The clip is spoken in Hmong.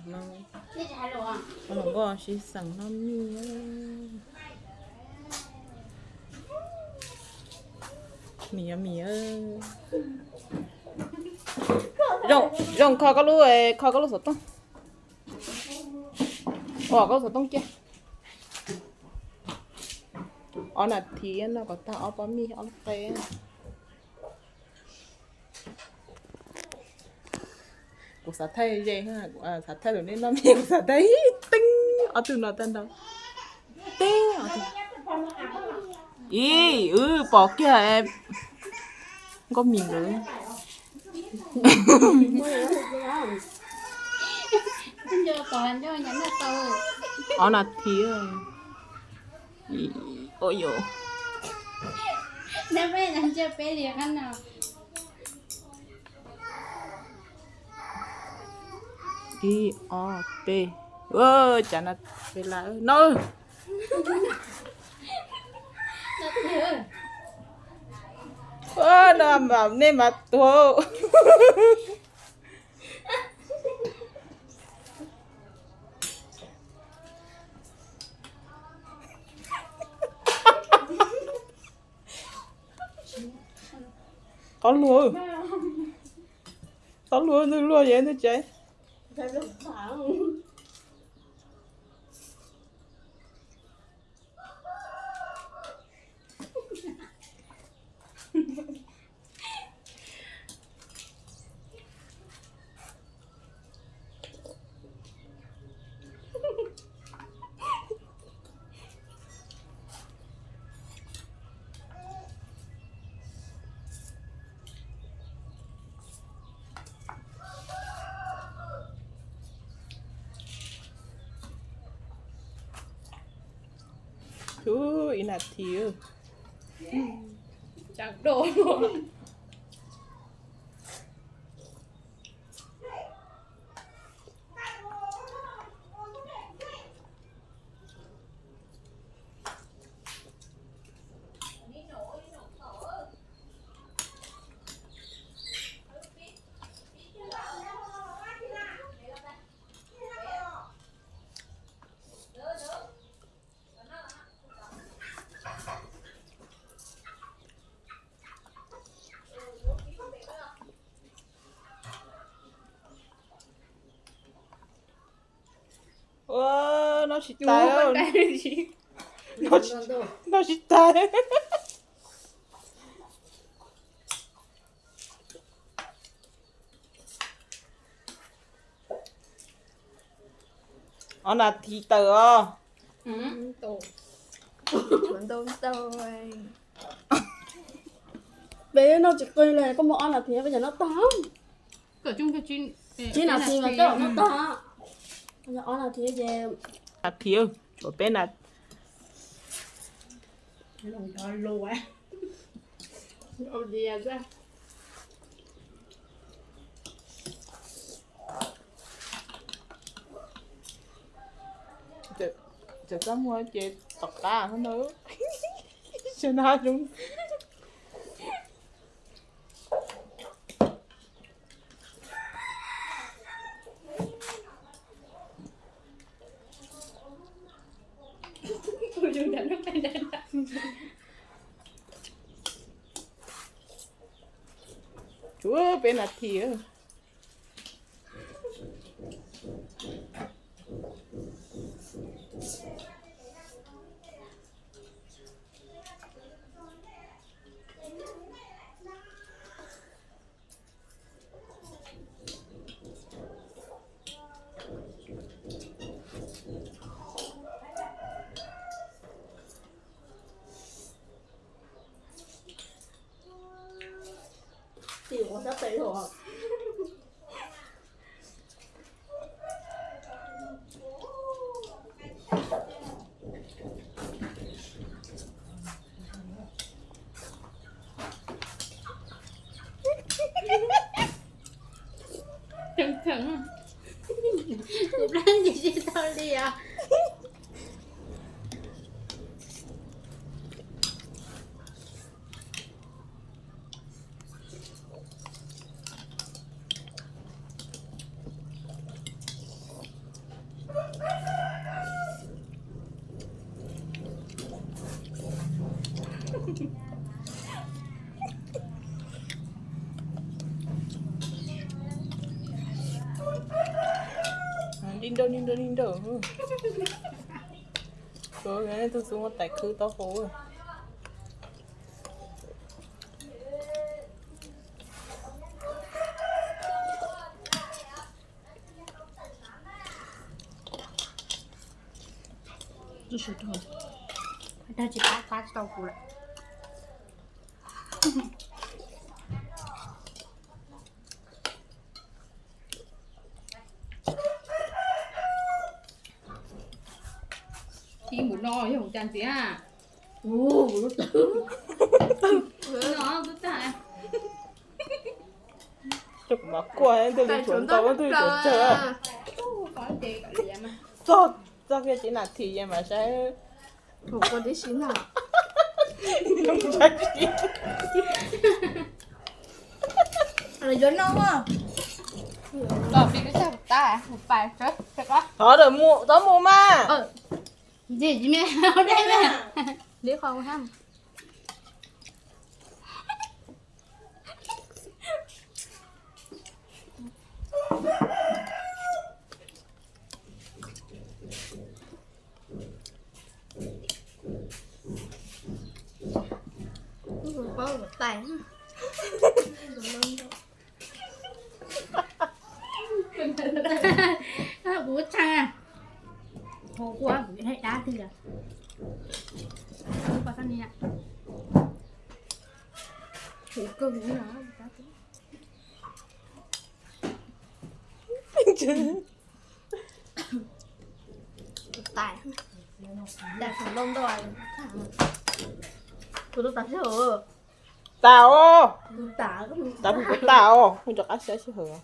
Los nkauj sib xeem noj mis. Mis, mis. Zoo, kho koj lub, kho koj lub xov tooj. Ua koj lub xov tooj cia. Ob nas this no kom tag ob pob mis ob lub qe. Kuv xav thaij ze, xav thaij lawm nej noj mis, kuv xav thaij teeb ob tug no tag nrho. Teeb ob tug. Ib, wb pom kiag nkauj mis lawm. Ob nas this. Ib, ob, peb. Cas no peb lab no. No mas nej mas tuag. Qhov luag, qhov luag, luag yog ntawd tsev. Ib nas this. Ua, noj tsis tas, noj tsis tas. Ob nas this tawm os. Peb noj tsis qi li, koj muaj ob nas this koj yog noj tag. Tsib nas this mas koj noj tag. Ob nas this ces, nas this, tshuav peb nas. Txawm txaj muag ces tom qab no. Sawv daws zoo. Tshuav peb nas this. Tim ua sab tes los. Tus plab ntsis tsis tau li os. Ni nrau ni nrau ni nrau. Tus xub muab tais khwb taub hau. Dag tsis pab pab tsis tau kuv lawm. Ib mus no yog mus cas ntxiv a? No tub tag. Coj kuv mas kuaj ntej li tsuav ntau ntej li tsuav tsawg. Txog, txog kiag tib nas this yeej mam saib. Ua tib si no. Yuav noj. Thov mus, tov mus mas. Li qhov Paub tais. Kuv tshee, hauv kua kuv hais dab twg yog. Kuv kawg no. Tais, tais thaum loj ntau. Kuv tus tas sij hawm. Tas os. Tas, kuv tas os, kuv rov qab siab sij hawm.